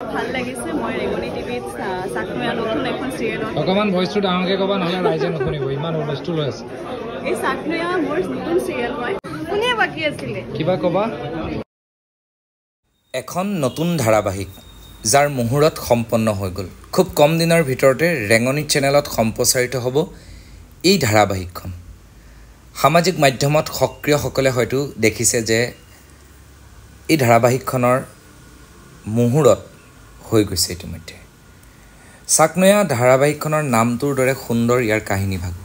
ভাল লাগিছে। মই ৰেঙনি টিভিত চাকনৈয়া নতুন এখন চিৰিয়েলত। অকণমান ভইচটো ডাঙৰকৈ ক'বা, নহ'লে ৰাইজে নুশুনিব, ইমান হুলস্থুল হৈ আছে। এই চাকনৈয়া মোৰ নতুন চিৰিয়েল হয়। কোনে বাকী আছিলে? কিবা ক'বা? এখন নতুন ধাৰাবাহিক যাৰ মুহূৰ্ত সম্পন্ন হৈ গ'ল। খুব কম দিনৰ ভিতৰতে ৰেঙনি চেনেলত সম্প্ৰচাৰিত হ'ব এই ধাৰাবাহিকখন। সামাজিক মাধ্যমত সক্ৰিয়সকলে হয়তো দেখিছে যে এই ধাৰাবাহিকখনৰ মুহূৰ্ত হৈ গৈছে ইতিমধ্যে। চাকনৈয়া ধাৰাবাহিকখনৰ নামটোৰ দৰে সুন্দৰ ইয়াৰ কাহিনীভাগো।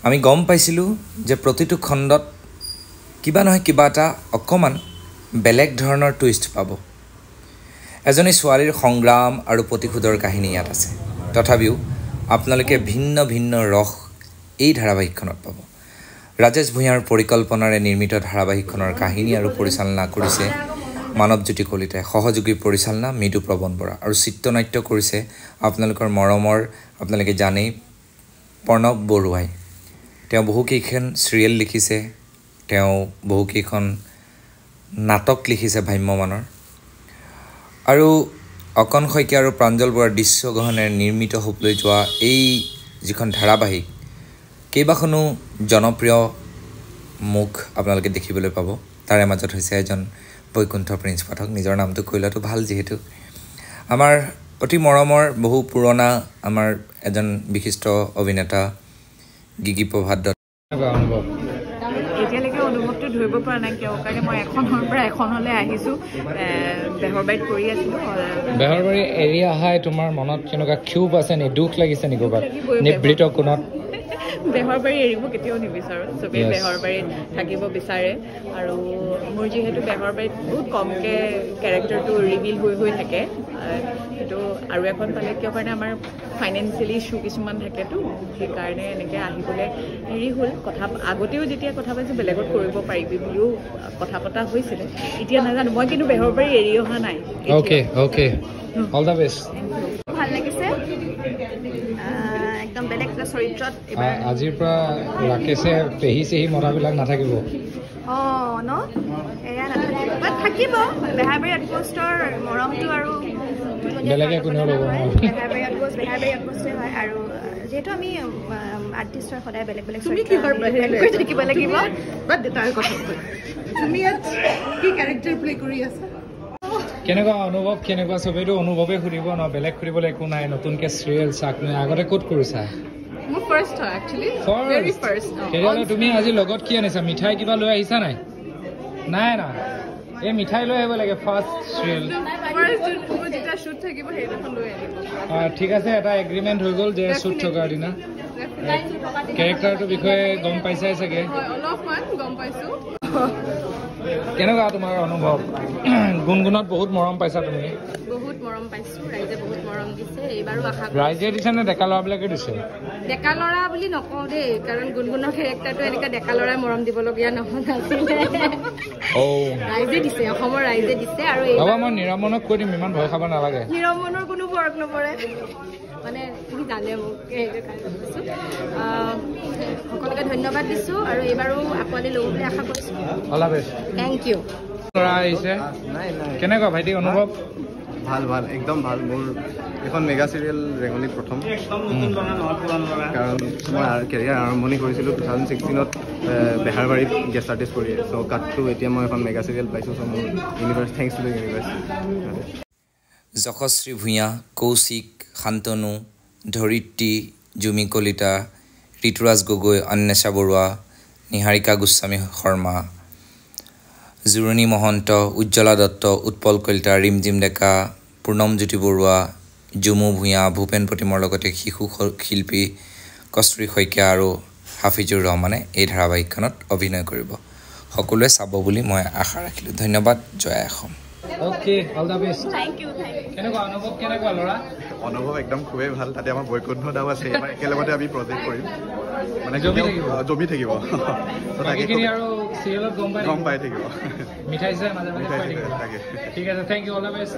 আমি গম পাইছিলোঁ যে প্ৰতিটো খণ্ডত কিবা নহয় কিবা এটা অকণমান বেলেগ ধৰণৰ টুইষ্ট পাব। এজনী ছোৱালীৰ সংগ্ৰাম আৰু প্ৰতিশোধৰ কাহিনী ইয়াত আছে। তথাপিও আপোনালোকে ভিন্ন ভিন্ন ৰস এই ধাৰাবাহিকখনত পাব। ৰাজেশ ভূঞাৰ পৰিকল্পনাৰে নিৰ্মিত ধাৰাবাহিকখনৰ কাহিনী আৰু পৰিচালনা কৰিছে মানৱজ্যোতি কলিতাই, সহযোগী পৰিচালনা মৃদু প্ৰৱণ বৰা আৰু চিত্ৰনাট্য কৰিছে আপোনালোকৰ মৰমৰ, আপোনালোকে জানেই, প্ৰণৱ বৰুৱাই। তেওঁ বহুকেইখন চিৰিয়েল লিখিছে, তেওঁ বহুকেইখন নাটক লিখিছে ভ্ৰাম্যমানৰ। আৰু অকণ শইকীয়া আৰু প্ৰাঞ্জল বৰাৰ দৃশ্যগ্ৰহণেৰে নিৰ্মিত হ'বলৈ যোৱা এই যিখন ধাৰাবাহিক, কেইবাখনো জনপ্ৰিয় মুখ আপোনালোকে দেখিবলৈ পাব। তাৰে মাজত হৈছে এজন বৈকুণ্ঠ প্ৰিন্স পাঠক। নিজৰ নামটো কৈ লোৱাটো ভাল, যিহেতু আমাৰ অতি মৰমৰ বহু পুৰণা আমাৰ এজন বিশিষ্ট অভিনেতা গিগি প্ৰভাত দত্ত। অনুভৱ? এতিয়ালৈকে অনুভৱটো ধৰিব পৰা নাই, কিয় কাৰণে মই এখনৰ পৰা এখনলৈ আহিছোঁ। বেহৰবাৰীত কৰি আছিলোঁ। বেহৰবাৰী এৰি অহাই তোমাৰ মনত কেনেকুৱা ক্ষোভ আছে নি, দুখ লাগিছে নি ক'ৰবাত নিভৃত কোণত? বেহৰবাৰী এৰিব কেতিয়াও নিবিচাৰোঁ। চবেই বেহৰবাৰীত থাকিব বিচাৰে আৰু মোৰ যিহেতু বেহৰবাৰীত বহুত কমকৈ কেৰেক্টাৰটো ৰিভিল হৈ হৈ থাকে, সেইটো আৰু এখন পালে কিয় কাৰণে আমাৰ ফাইনেন্সিয়েলি ইছ্যু কিছুমান থাকেতো, সেইকাৰণে এনেকৈ আহিবলৈ হেৰি হ'ল। কথা আগতেও যেতিয়া কথা পাতিছোঁ বেলেগত কৰিব পাৰিবি বুলিও কথা পতা হৈছিলে। এতিয়া নাজানো, মই কিন্তু বেহৰবাৰী এৰি অহা নাই। Okay okay, all the best. ভাল লাগিছে, একদম বেলেগ এটা চৰিত্ৰত এইবাৰ। আজিৰ পৰা ৰাকেশে পেহী চেহী মতাবিলাক নাথাকিব। অঁ ন, এয়া নাথাকিব, বাট থাকিব বেহাৰবাৰী আউটপোষ্টৰ মৰমটো আৰু বেলেগে কোনেও ল'ব নোৱাৰে। বেহাৰবাৰী আউটপোষ্ট বেহাৰবাৰী আউটপোষ্টে হয়। আৰু যিহেতু আমি আৰ্টিষ্টৰ সদায় বেলেগ বেলেগ তুমি কিহৰ কৰি থাকিব লাগিব। বাট তাৰ কথা, তুমি ইয়াত কি কেৰেক্টাৰ প্লে কৰি আছা? কেনেকুৱা অনুভৱ, কেনেকুৱা? চবেইতো অনুভৱে সুধিব ন, বেলেগ সুধিবলৈ একো নাই। নতুনকৈ চিৰিয়েল চাকনৈয়া, আগতে ক'ত কৰিছা? মোৰ ফাৰ্ষ্ট হয় একচুৱেলি, ভেৰি ফাৰ্ষ্ট। তেতিয়াহ'লে তুমি আজি লগত কি আনিছা? মিঠাই কিবা লৈ আহিছা? নাই নাই না, এই মিঠাই লৈ আহিব লাগে ফাৰ্ষ্ট চিৰিয়েল। ঠিক আছে, এটা এগ্ৰিমেণ্ট হৈ গ'ল যে শ্বুট থকাৰ দিনা। কেৰেক্টাৰটোৰ বিষয়ে গম পাইছাই চাগে? অলপমান গম পাইছোঁ। কেনেকুৱা তোমাৰ অনুভৱ? গুণগুণত বহুত মৰম পাইছা তুমি? বহুত মৰম পাইছোঁ, ৰাইজে বহুত মৰম দিছে। এইবাৰো আশা। ৰাইজে দিছে নে ডেকা ল'ৰাবিলাকে দিছে? ডেকা ল'ৰা বুলি নকওঁ দেই, কাৰণ গুণগুণৰ কেৰেক্টাৰটো এনেকুৱা ডেকা ল'ৰাই মৰম দিবলগীয়া নহয় নাছিলে। ৰাইজে দিছে, অসমৰ ৰাইজে দিছে। আৰু বাবা, মই নিৰমনক কৈ দিম, ইমান ভয় খাব নালাগে। নিৰমনৰ কোনো ফৰক নপৰে, মানে তুমি জানে মোক, সেইটো কাৰণে কৈছোঁ। সকলোকে ধন্যবাদ দিছোঁ আৰু এইবাৰো আঁকোৱালি ল'ব বুলি আশা কৰিছোঁ। Thank you. ল'ৰা আহিছে, কেনেকুৱা ভাইটি অনুভৱ? ভাল ভাল, একদম ভাল। মোৰ এখন মেগা চিৰিয়েল ৰেঙনি প্ৰথম, কাৰণ মই কেৰিয়াৰ আৰম্ভণি কৰিছিলোঁ 2016ত বেহাৰবাৰীত গেষ্ট আৰ্টিষ্ট কৰি। চ' কাটটো এতিয়া মই এখন মেগা চিৰিয়েল পাইছোঁ। চ' মোৰ universe, thanks to the universe. Yashashree Bhuyan, Kaushik, Shantanu, Dharitri, Jumi Kalita, Rituraj Gogoi, Anwesha Barua, Niharika Goswami Sharma, Juroni Mahanta, Ujjwala Dutta, Utpal Kalita, Rimjhim Deka, Purnamjyoti Barua, Jumu Bhuyan, Bhupen প্ৰতিমৰ লগতে শিশু শিল্পী কস্তুৰী শইকীয়া আৰু হাফিজুৰ ৰহমানে এই ধাৰাবাহিকখনত অভিনয় কৰিব। সকলোৱে চাব বুলি মই আশা ৰাখিলোঁ। ধন্যবাদ। জয় Assam. Okay, all the best. Thank you, thank you. কেনেকুৱা অনুভৱ, কেনেকুৱা ল'ৰা? অনুভৱ একদম খুবেই ভাল। তাতে আমাৰ বৈকুণ্ঠ দাও আছে, এইবাৰ একেলগতে আমি প্ৰজেক্ট কৰিম, মানে জমি থাকিব। আৰু চিৰিয়েলত গম পাই থাকিব। মিঠাই চিঠাই মাজে মাজে খুৱাই থাকিব। ঠিক আছে, thank you, all the best.